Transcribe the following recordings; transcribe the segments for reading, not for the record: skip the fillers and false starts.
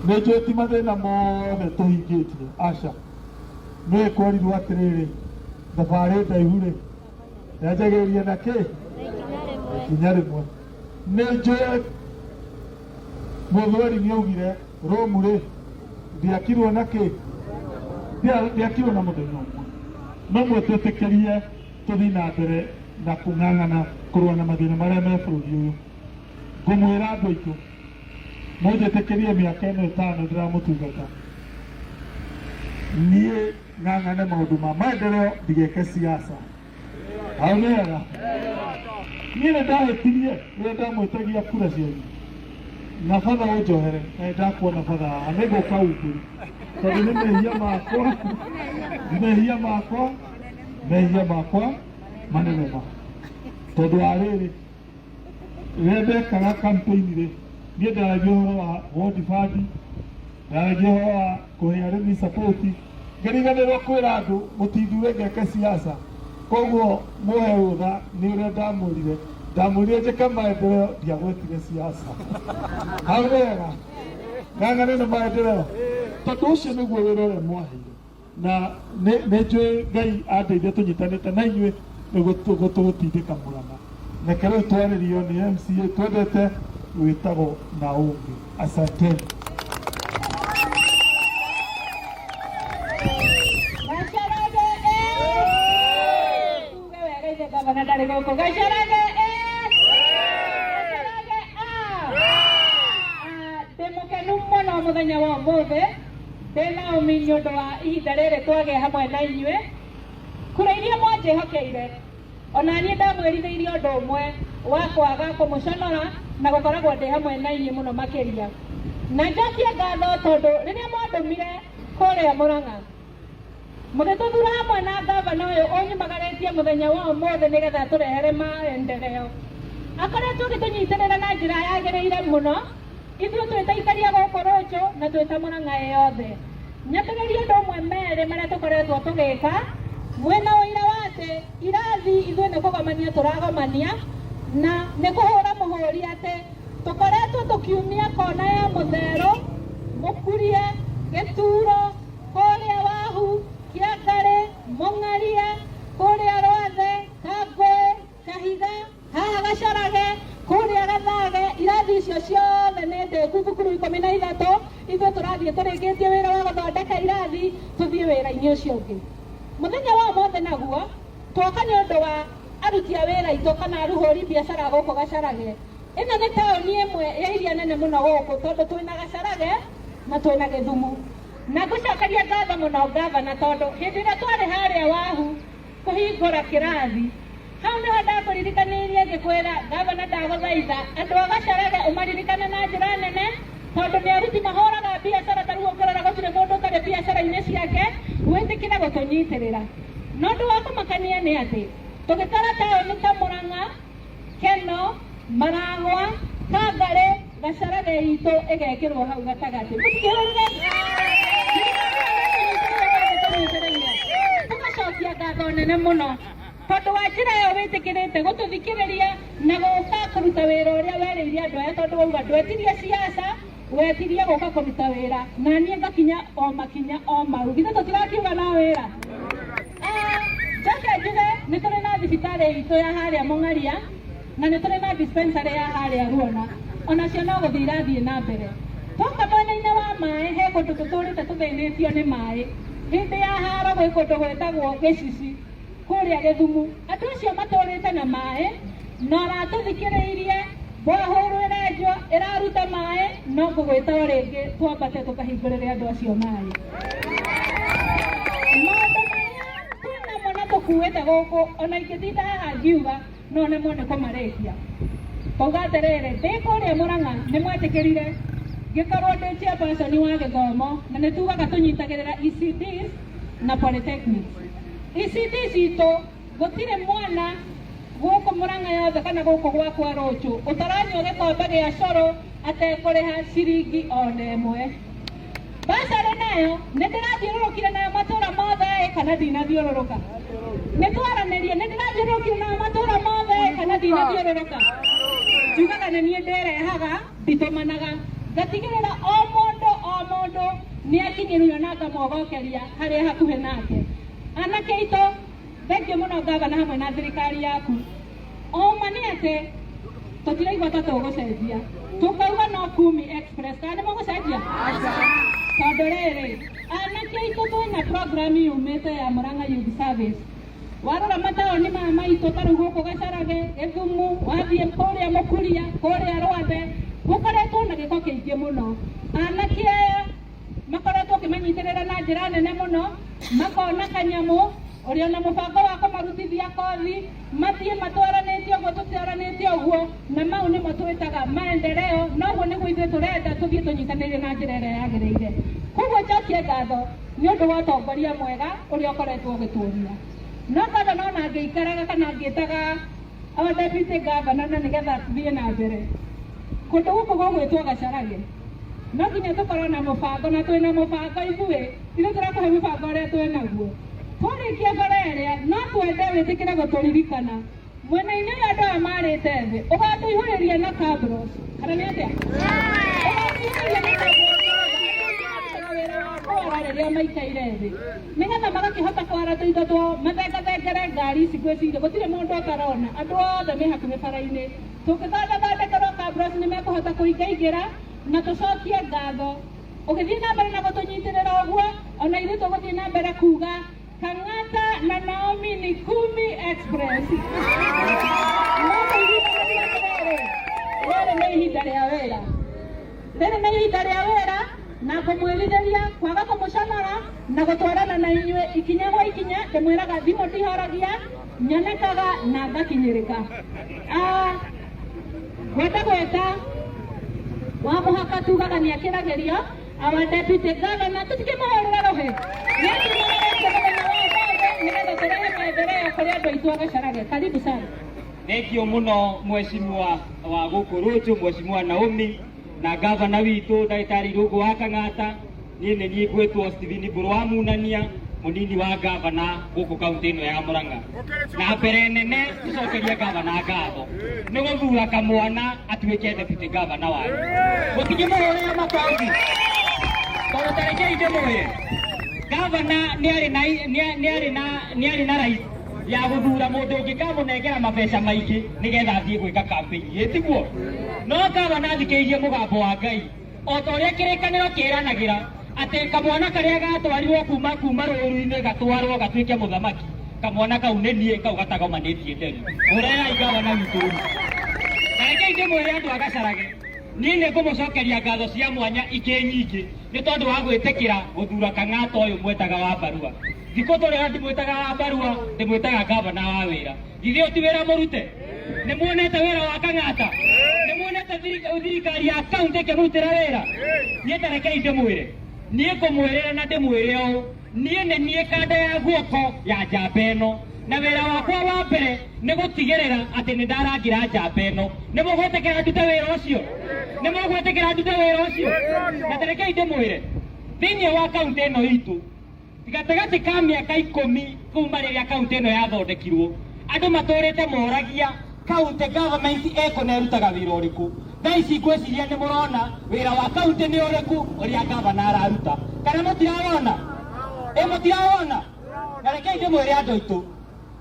Nĩ njũĩ ti mathĩna mothe tũhingĩtie, aca. Nĩ kwerirwo atĩrĩrĩ, thabarĩ ndaihu rĩ, yanjagĩrĩria na kĩ? Ikinya rĩmwe. Nĩ njũĩ mũthweri nĩ augire Rũmu rĩ, ndĩakirwo na kĩ? Ndĩakirwo na mũthenya ũmwe. No mwĩtwĩtĩkĩrie tũthiĩ na mbere na kũng'ang'ana kũrũa na mathĩna marĩa me bũrũri ũyũ. Ngũmwĩra andũ aitũ, mũnjĩtĩkĩrie mĩaka ĩno ĩtano ndĩramũtungata, niĩ ng'ang'ane maũndũ ma maendeleo ndigeke siasa. Hau nĩ hega. Niĩ nĩ ndahĩtirie rĩrĩa ndamwĩtagia kura cianyu na batha ũnjohere na nĩ ndakuona batha haha nĩ ngũka umbũri tondũ nĩ mehia makwa mehia makwa mehia makwa manene ma tondũ wa rĩrĩ rĩrĩa ndekaga campaign rĩ niĩ ndaragia ũhoro wa ward fund ndaragia ũhoro wa kũhe arĩmi support ngĩriganĩrwo kwĩra andũ mũtithure ngeke siasa koguo mũhe rũtha nĩ ũrĩa ndamwĩrire ndamwĩrire njĩke maendeleo ndiagwetire siasa hau nĩ hega ng'ang'ane na maendeleo tondũ ũcio nĩguo wĩra ũrĩa mwaheire na nĩ nĩ njũĩ Ngai andeithia tũnyitanĩte na inyuĩ nĩguo tũgũtindĩka Mũrang'a. Reke rĩu twarĩrio nĩ MCA twendete wĩtagwo Naomi. Asanteni. Gacharage eh! Tuge wega ithe gavana ndarĩ gũkũ. Gacharage eh! Gacharage ah! Ah, ndĩ mũkenu mũno mũthenya wa ũmũthĩ Ndĩ Naomi nĩ ũndũ wa ihinda rĩrĩ twagĩa hamwe na inyuĩ. Kura iria mwanjĩhokeire, o na niĩ ndamwĩrithĩirie ũndũ ũmwe wa kwaga kũmũconora na gũkoragwo ndĩ hamwe na inyuĩ mũno makĩria. Na njokie ngatho tondũ rĩrĩa mwandũmire kũrĩa Mũrang'a, Mũgĩtũthura hamwe na ngavana ũyũ ũnyumagarĩtie mũthenya wa ũmũthĩ nĩgetha atũrehere maendeleo. Akoretwo agĩtũnyitĩrĩra na njĩra yagĩrĩire mũno, ithuĩ twĩ ta aikari a gũkũ Rũnjũ na twĩ ta Mũrang'a ĩ yothe. Nyambĩrĩrie ũndũ ũmwe merĩ marĩa tũkoretwo tũgĩka, mwĩna ũira wa atĩ irathi ithuĩ nĩ kũgomania tũragomania na nĩ kũhũra mũhũri atĩ tũkoretwo tũkiumia kona ya Mũtherũ, Mũkuria, Gĩturo, Kũrĩa Wahu, Kĩangarĩ, Mũng'aria, kũrĩa Rwathe, Kangũĩ, Kahiga, haha Gacarage, kũrĩa Gathage, irathi icio ciothe nĩ ndĩku, thukuru 13, ithuĩ tũrathiĩ tũrĩkĩtie wĩra wa gũthondeka irathi, tũthiĩ wĩra-inĩ ũcio ũngĩ. Mũthenya wa ũmũthĩ naguo, twoka nĩ ũndũ wa aruti a wĩra aitũ kana aruhũri biacara a gũkũ Gacarage. Ĩno nĩ taũni ĩmwe ya iria nene mũno gũkũ tondũ twĩna Gacarage na twĩna Gĩthumu. Na ngũcokeria ngatho mũno ngavana tondũ hĩndĩ ĩrĩa twarĩ harĩa Wahu kũhingũra kĩrathi, hau nĩho ndakũririkanirie ngĩkwĩra ngavana ndagũthaitha andũ a Gacarage ũmaririkane na njĩra nene tondũ nĩ aruti mahũraga biacara ta rĩu ũngĩrora gũtirĩ mũndũ ũtarĩ biacara-inĩ ciake, wĩtĩkĩre gũtũnyitĩrĩra. Na ũndũ wa kũmakania nĩ atĩ tũgĩtara taũni ta Mũrang'a, Keno, Maragwa, Kangarĩ, Gacarage itũ ĩgekĩrwo hau gatagatĩ. Mũtikĩhũrire? Tũgacokia ngatho nene mũno tondũ wa njĩra ĩyo wĩtĩkĩrĩte gũtũthikĩrĩria na gũka kũruta wĩra ũrĩa werĩire andũ aya tondũ wauga ndwetirie siasa wetirie gũka kũruta wĩra na niĩ ngakinya o makinya o mau githĩ tũtirakiuga no wĩra Ah, njoke njuge nĩ tũrĩ na thibitarĩ itũ ya harĩa Mũng'aria na nĩ tũrĩ na dispensary ya harĩa Ruona onacio no gũthiĩ irathiĩ na mbere twoka mwena-inĩ wa maĩ he kũndũ tũtũrĩte tũthĩnĩtio nĩ maĩ hĩndĩ ya haro gwĩ kũndũ gwĩtagwo Gĩcici kũrĩa Gĩthumu andũ acio matũrĩte na maĩ na ũratũthikĩrĩirie borehole ĩrenjwo ĩraruta maĩ no ngũgwĩta o rĩngĩ twambate tũkahingũrĩre andũ acio maĩ maũndũ marĩa twĩnamo na tũkuĩte gũkũ ona ingĩtinda haha ngiuga no nemwo nĩ kũmarĩkia Kwauga atĩrĩrĩ ndĩ kũrĩa Mũrang'a nĩ mwetĩkĩrire ngĩkorwo ndĩ chairperson wa gĩthomo na nĩ tugaga tũnyitagĩrĩra ECDs na polytechnics. ECD citũ gũtirĩ mwana gũkũ Mũrang'a yothe kana gũkũ gwakwa Rũnjũ ũtaranyua gĩkombe gĩa cũrũ atekũrĩha ciringi ona ĩmwe. Basarĩ nayo nĩ ndĩrathiũrũrũkire nayo matũra mothe ĩ kana ndinathiũrũrũka? Nĩ twaranĩrie nĩ ndĩrathiũrũrũkire nayo matũra mothe ĩ kana ndinathiũrũrũka? Njugaga nĩ niĩ ndĩrehaga nditũmanaga ngatigĩrĩra o mũndũ o Mũndũ nĩ akinyĩrĩrio na ngamwogokeria harĩa hakuhĩ nake. Anake aitũ, thengiũ mũno ngavana hamwe na thirikari yaku. Ũma nĩ atĩ tũtiraigua ta tũgũcenjia, tũkauga no Kumi Express, kana nĩ mũgũcenjia? Tondũ rĩrĩ, anake aitũ, twĩna program yumĩte ya Murang'a Youth Service. Warora mataũni maya maitũ, ta rĩu gũkũ Gacarage, Gĩthumu, wathiĩ kũrĩa Mũkuria, kũrĩa Rwathe, gũkoretwo na gĩko kĩingĩ mũno. Anake aya makoretwo ũkĩmanyitĩrĩra na njĩra nene mũno, makona kanyamũ ũrĩ ona mũbango wa kũmarutithia kothi, mathiĩ matwaranĩte ũguo tũtwaranĩte ũguo, na mau nĩmo twĩtaga maendeleo. Noguo nĩguo ithuĩ tũrenda tũthiĩ tũnyitanĩire na njĩra ĩrĩa yagĩrĩire. Koguo njokie ngatho nĩ ũndũ wa ũtongoria mwega ũrĩa ũkoretwo ũgĩtuonia. No gavana ona angĩikaraga kana angĩtaga our deputy governor, na nĩgetha tũthiĩ na mbere, kũndũ gũkũ gũgwĩtwo Gacarage no nginya tũkorwo na mũbango, na twĩna mũbango ithuĩ tũrakũhe mũbango ũrĩa twĩ naguo. Twarĩkia bara ĩrĩa, no twende wĩtĩkĩre gũtũririkana mwena-inĩ ũyũ andũ aya marĩte thĩ, ũgatũihũrĩria na cabros, kana nĩ atĩa? Ũgatũihũrĩria na cabros nĩgetha wĩra wa kwara rĩrĩa maikaire thĩ, nĩgetha magakĩhota kwara tũindo twao, mathengathengere ngari ici. Ngwĩciria gũtirĩ mũndũ ũtarona, andũ othe me hakuhĩ bara-inĩ. Tũngĩthondathondekerwo cabros, nĩ mekũhota kũingaingĩra, na tũcokie ngatho ũgĩthiĩ na mbere na gũtũnyitĩrĩra ũguo. Ona ithuĩ tũgũthiĩ na mbere kuga Kang'ata na Naomi ni Kumi Express. No tũiguithanĩrie atĩrĩrĩ, rĩrĩ nĩ ihinda rĩa wĩra, rĩrĩ nĩ ihinda rĩa wĩra, na ngũmwĩrirĩria kwaga kũmũconora na gũtwarana na inyuĩ ikinya gwa ikinya. Ndĩmwĩraga thimũ ndihoragia, nyonekaga na ngakinyĩrĩka. Ah, ngwenda gwĩta wa mũhaka tugaga nĩ akĩragĩrio our deputy governor, tũtikĩmũhũrĩra rũhĩ nĩ mũthenya wa ũmũthĩ nĩgetha tũrehe maendeleo kũrĩ andũ aitũ a Gacarage. Karibu sana. Thengio mũno, mheshimiwa wa gũkũ Rũnjũ, mheshimiwa Naomi, na gavana witũ ndagĩtarĩ Irũngũ wa Kang'ata. Niĩ nĩ niĩ ngwĩtwo Stephen Mbũrũ wa Munania, mũnini wa gavana gũkũ kaunti ĩno ya Murang'a. Na mbere nene tũcokerie gavana ngatho nĩ gũthura kamwana atuĩke deputy governor wanyu. Mũtingĩmũhũrĩra makobi, tondũ ta rekei ndĩmwĩre, gavana nĩ arĩ na right ya gũthura mũndũ ũngĩ kamũnengera mabeca maingĩ nĩgetha athiĩ gwĩka campaign, ĩtiguo? No gavana athikĩrĩirie mũgambo wa Ngai, o ta ũrĩa kĩrĩkanĩro kĩranagĩra atĩ kamwana karĩa gatwarirwo kuma rũru-inĩ gatwarwo gatuĩke mũthamaki, kamwana kau nĩ niĩ kau gatagomanĩtie nderi. Hũrĩrai gavana witũ ũru. Na rekei ndĩmwĩre, andũ a Gacarage, niĩ nĩ ngũmũcokeria ngatho cia mwanya ingĩ nyingĩ nĩ tondũ wa gwĩtĩkĩra gũthura Kang'ata ũyũ mwetaga wa barua. Thikũ tũrĩa ndimwĩtaga wa barua, ndĩmwĩtaga gavana wa wĩra. Githĩ ũyũ ti wĩra mũrute? Nĩ muonete wĩra wa Kang'ata? Nĩ muonete thirikari ya kaunti ĩkĩmũrutĩra wĩra? Niĩ ta rekei ndĩmwĩre, niĩ ngũmwĩrĩra na ndĩmwĩre ũũ, niĩ nĩ niĩ kanda ya guoko ya njamba ĩno, na wĩra wakwa wa mbere nĩ gũtigĩrĩra atĩ nĩ ndarangĩra njamba ĩno. Nĩ mũgwĩtĩkĩra ndute wĩra ũcio? Nĩ mũgwĩtĩkĩra ndute wĩra ũcio? Na tarekei ndĩmwĩre, thĩinĩ wa kaunti ĩno itũ, gatagatĩ ka mĩaka 10 kuma rĩrĩa kaunti ĩno yathondekirwo, andũ matũrĩte moragia county government ĩkũ na ĩrutaga wĩra ũrĩkũ. Thaa ici ngwĩciria nĩ mũrona wĩra wa kaunti nĩ ũrĩkũ ũrĩa gavana araruta, kana mũtirawona? Ĩ mũtirawona? Na rekei ndĩmwĩre, andũ aitũ,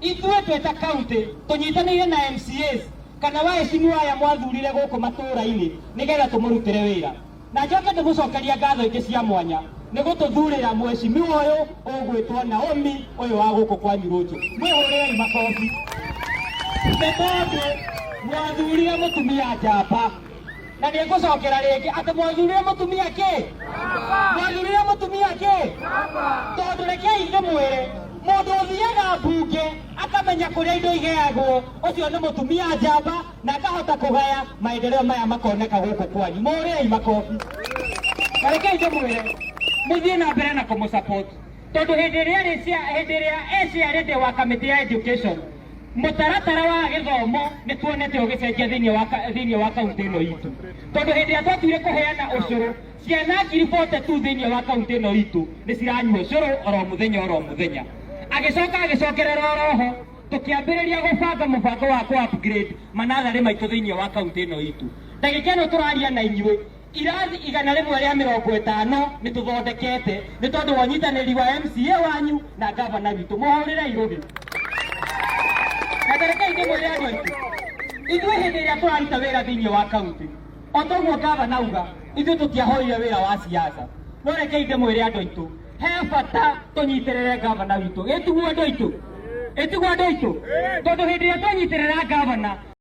ithuĩ twĩta kaunti tũnyitanĩire na MCAs kana waheshimiwa aya mwathurire gũkũ matũũra-inĩ nĩgetha tũmũrutĩre wĩra. Na njoke ndĩmũcokeria ngatho ingĩ cia mwanya nĩ gũtũthurĩra mheshimiwa ũyũ ũgwĩtwo Naomi, ũyũ wa gũkũ kwanyu Rũnjũ. Mwĩhũrĩrei makobi, nĩ tondũ mwathurire mũtumia njamba. Na nĩ ngũcokera rĩngĩ atĩ mwathurire mũtumia kĩ? Mwathurire mũtumia kĩ? Tondũ rekei ndĩmwĩre, mũndũ ũthiaga mbunge akamenya kũrĩa indo igeagwo, ũcio nĩ mũtumia njamba, na akahota kũgaya maendeleo maya makoneka gũkũ kwanyu. Mũrĩei makobi. Na rekei ndĩmwĩre, mũthiĩ na mbere na kũmũ-support, tondũ hĩndĩ ĩrĩa hĩndĩ ĩrĩa eciarĩte wa kamĩtĩ ya education, mũtaratara wa gĩthomo nĩ tuonete ũgĩcenjia thĩinĩ wa kaunti ĩno itũ, tondũ hĩndĩ ĩrĩa twatuire kũheana ũcũrũ, ciana 42,000 thĩinĩ wa kaunti ĩno itũ nĩ ciranyua ũcũrũ oro mũthenya oro mũthenya. Agĩcoka agĩcokerera oroho, tũkĩambĩrĩria gũbanga mũbango wa kũ upgrade manatharĩ maitũ thĩinĩ wa kaunti ĩno itũ. Ndagĩka ĩno tũraria na inyuĩ, Irathi 150 nĩ tũthondekete nĩ tondũ wa ũnyitanĩri wa MCA wanyu na gavana witũ. Mũhũrĩre irũbi. Na tarekei ndĩmwĩre andũ aitũ, ithuĩ hĩndĩ ĩrĩa tũraruta wĩra thĩinĩ wa kaunti, o toguo gavana auga, ithuĩ tũtiahoire wĩra wa siasa. No rekei ndĩmwĩre andũ aitũ, he bata tũnyitĩrĩre gavana witũ. Ĩtiguo andũ aitũ, ĩtiguo andũ aitũ, tondũ hĩndĩ ĩrĩa twanyitĩrĩra gavana.